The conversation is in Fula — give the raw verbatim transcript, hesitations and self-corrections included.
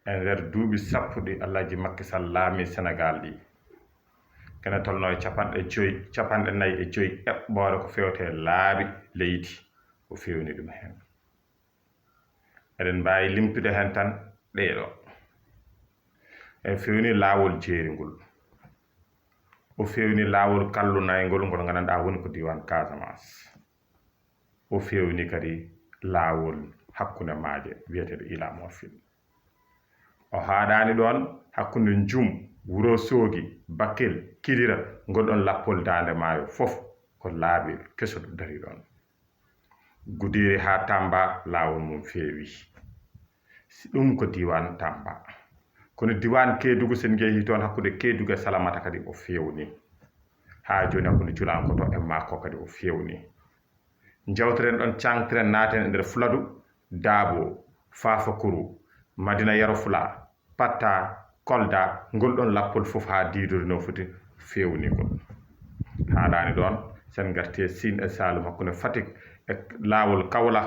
E nder duuɓi sappo ɗi Alhaji Macky Sall laami Senegaal ɗi, kene tolno e capanɗe joyi, capanɗe nayi e joyi eɓɓoore ko fewte laabi leydi, o fewni ɗum heen. Eɗen mbaawi limtude heen tan ɗee ɗoo. E fewni laawol jeeri ngol, o fewni laawol kallunayngol ngol nganndanɗaa woni ko diiwaan Casamance. O fewni kadi laawol hakkunde maaje wiyeteeɗo Ila Morphil. O haaɗaani ɗoon, hakkunde Njum, Wuro Soogi, Bakel, Kidira, ngol ɗoon lappol Daande Maayo fof ko laabi keso dari ɗoon. Gudiri haa Tamba laawol mum feewi. Si ɗum ko diiwaan Tamba. Kono diiwaan Keedugu, so en njehii toon hakkunde Keedugu e Salamata kadi o fewni. Haa jooni hakkunde Julankoto e Makko kadi o fewni. Njawtiren ɗoon, caangtiren, naaten e nder Fuladu, Daabo, Fafakuru, Madina Yero Fula, Patta, Kolda, ngol ɗoon lappol fof haa diidori no foti fewnigol. Haaɗaani ɗoon, so en ngartii e Siin e Saalum hakkunde Fatick e laawol Kawlax.